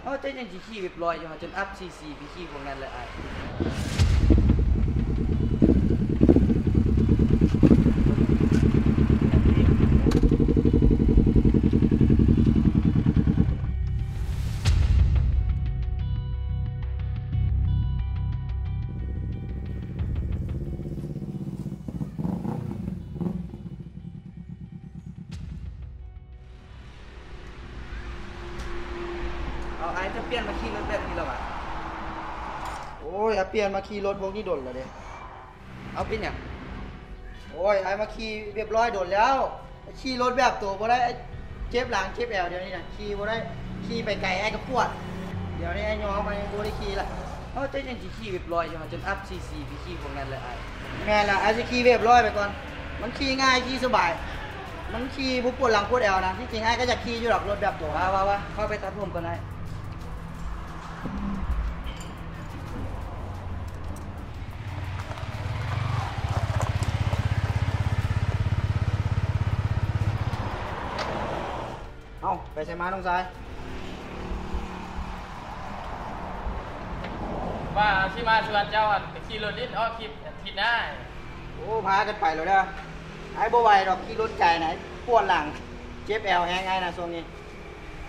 ເຮົາຈະຍັງຊິຂີ່ເວັບຮ້ອຍຢູ່ ເຮົາຈົນອັບຊີຊີໄປຂີ່ພວກນັ້ນແຫຼະອ້າຍ. ເອົາ ອ້າຍຈະປ່ຽນມາຂີ່ລົດແບບນີ້ແລ້ວຫວາ? ໂອ້ຍ ອ້າຍປ່ຽນມາຂີ່ລົດພວກນີ້ດົນແລ້ວເດ້. ເອົາ ເປັນຫຍັງ? ໂອ້ຍ ອ້າຍມາຂີ່ເວັບຮ້ອຍດົນແລ້ວ. ຂີ່ລົດແບບໂຕບໍ່ໄດ້ ເຈັບຫຼັງເຈັບແອວ. ດຽວນີ້ນະຂີ່ບໍ່ໄດ້ ຂີ່ໄປໄກອ້າຍກໍປວດ. ດຽວນີ້ອ້າຍຍອມ ອ້າຍບໍ່ໄດ້ຂີ່ລະ. ເຮົາຈະຍັງຊິຂີ່ເວັບຮ້ອຍຢູ່ ເຮົາຈົນອັບຊີຊີໄປຂີ່ພວກນັ້ນແຫຼະອ້າຍ. ແມ່ນລະ ອ້າຍຊິຂີ່ເວັບຮ້ອຍໄປກ່ອນ. ມັນຂີ່ງ່າຍ ຂີ່ສະບາຍ ມັນຂີ່ບໍ່ປວດຫຼັງປວດແອວນະ. ທີ່ຈິງອ້າຍກໍຢາກຂີ່ຢູ່ດອກ ລົດແບບໂຕ. ວ່າ ວ່າ ວ່າ ເຂົ້າໄປຕັດຜົມກ່ອນອ້າຍ. ເອົ້າ ໄປໃສມານ້ອງຊາຍ? ວ່າຊິມາຊວນເຈົ້າ ອັນ ໄປຂີ່ລົດຫຼິ້ນ ອອກຄລິບ ອັນ ທິດໜ້າ. ໂອ້ ພາກັນໄປໂລດເດີ. ອ້າຍບໍ່ໄຫວດອກ ຂີ່ລົດໄກນະ ປວດຫຼັງ ເຈັບແອວແຮງອ້າຍນະຊ່ວງນີ້.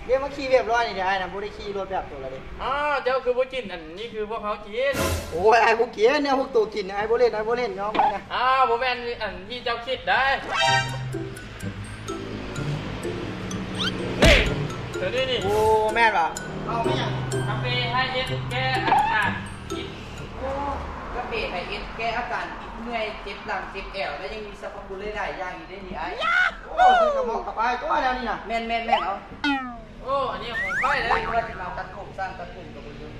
ດຽວມາຂີ່ເວັບຮ້ອຍນີ້ເດີ ອ້າຍນະບໍ່ໄດ້ຂີ່ລົດແບບໂຕລະເດ້. ອ້າວ ເຈົ້າຄືບໍ່ກິນ ອັນນີ້ຄືພວກເຮົາກິນ. ໂອ້ຍ ອ້າຍບໍ່ກິນແນວພວກໂຕກິນ ອ້າຍບໍ່ຫຼິ້ນ ອ້າຍບໍ່ຫຼິ້ນ ຍອມເລີຍນະ. ອ້າວ ບໍ່ແມ່ນອັນທີ່ເຈົ້າຄິດໄດ໋. ນີ້ ໂຕນີ້ນີ້. ໂອ້ ແມ່ນຫວາ? ເອົາມາຫຍັງ? ກາເຟໄຮເອັດ ແກ້ອາການອິດ. ໂອ້ ກາເຟໄຮເອັດ ແກ້ອາການອິດເມື່ອຍ ເຈັບຫຼັງ ເຈັບແອວ ແລະ ຍັງມີສັບພະຄຸນຫຼາຍໆຢ່າງອີກເດ້ນີ້ອ້າຍ. ໂອ້ ຄືກະເໝາະກັບອ້າຍຕົວະແນວນີ້ນະ. ແມ່ນໆໆ ເອົາ. ໂອ້ ອັນນີ້ຂອງຂ້ອຍເດ້. ວ່າຊິມາຕັດຜົມ ຊ່າງຕັດຜົມກໍບໍ່ຢູ່.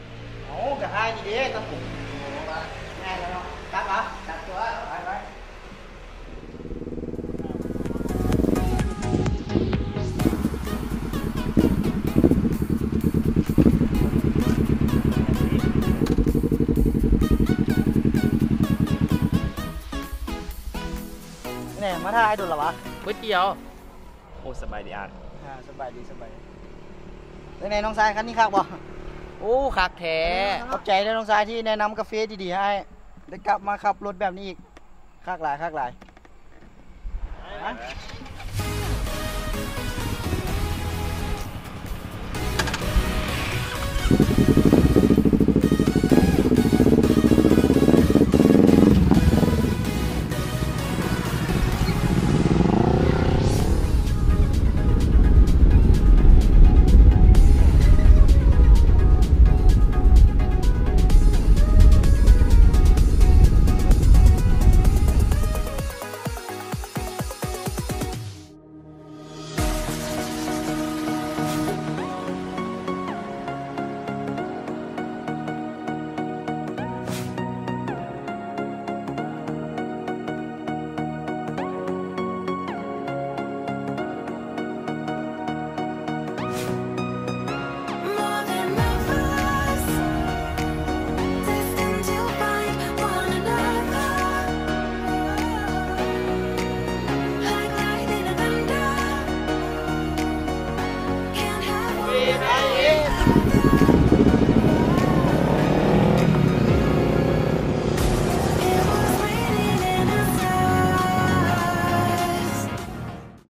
ເອົາ ກະອ້າຍນີ້ເດ້ຕັດຜົມ. ໂອ້ ວ່າງ່າຍແລ້ວເນາະ. ຕັດຫວາ? ຕັດຕົວະ ໄປໆ. ແນ່ ມາຖ້າອ້າຍດົນລະຫວາ? ເບິດດຽວ. ໂອ້ ສະບາຍດີອ້າຍ. ອ່າ ສະບາຍດີ ສະບາຍດີ. ຈັ່ງໃດນ້ອງຊາຍ ຄັນນີ້ຄັກບໍ່? ໂອ້ ຄັກແທ້. ຂອບໃຈເດີນ້ອງຊາຍທີ່ແນະນຳກາເຟດີໆໃຫ້ອ້າຍ ໄດ້ກັບມາຂັບລົດແບບນີ້ອີກ. ຄັກຫຼາຍ ຄັກຫຼາຍ. ຮະ?